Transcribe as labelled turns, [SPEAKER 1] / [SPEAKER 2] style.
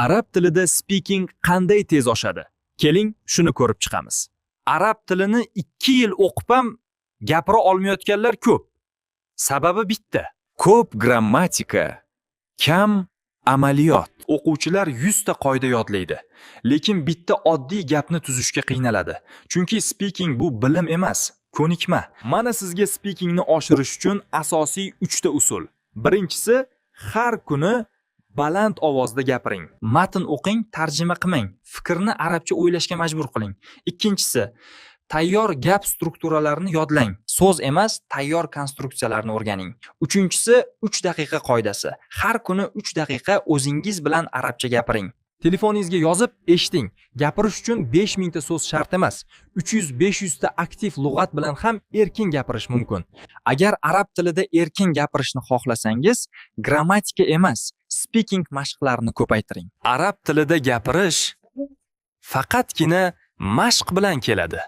[SPEAKER 1] Arab tilida speaking qanday tez oshadi? Keling, shuni ko'rib chiqamiz. Arab tilini 2 yil o'qib ham gapira olmayotganlar ko'p. Sababi bitta.
[SPEAKER 2] Ko'p grammatika, kam amaliyot.
[SPEAKER 1] O'quvchilar 100 ta qoida yodlaydi, lekin bitta oddiy gapni tuzishga qiynaladi. Chunki speaking bu bilim emas, ko'nikma. Mana sizga speakingni oshirish uchun asosiy 3 ta usul. Birinchisi, har kuni baland ovozda gapiring. Matn o'qing, tarjima qilmang. Fikrni arabcha o'ylashga majbur qiling. Ikkinchisi, tayyor gap strukturalarini yodlang. So'z emas, tayyor konstruksiyalarni o'rganing. Uchinchisi, 3 daqiqa qoidasi. Har kuni 3 daqiqa o'zingiz bilan arabcha gapiring. Telefoningizga yozib eshiting. Gapirish uchun 5000 ta so'z shart emas. 300-500 ta aktiv lug'at bilan ham erkin gapirish mumkin. Agar arab tilida erkin gapirishni xohlasangiz, grammatika emas, speaking mashqlarini ko'paytiring. Arab tilida gapirish faqatgina mashq bilan keladi.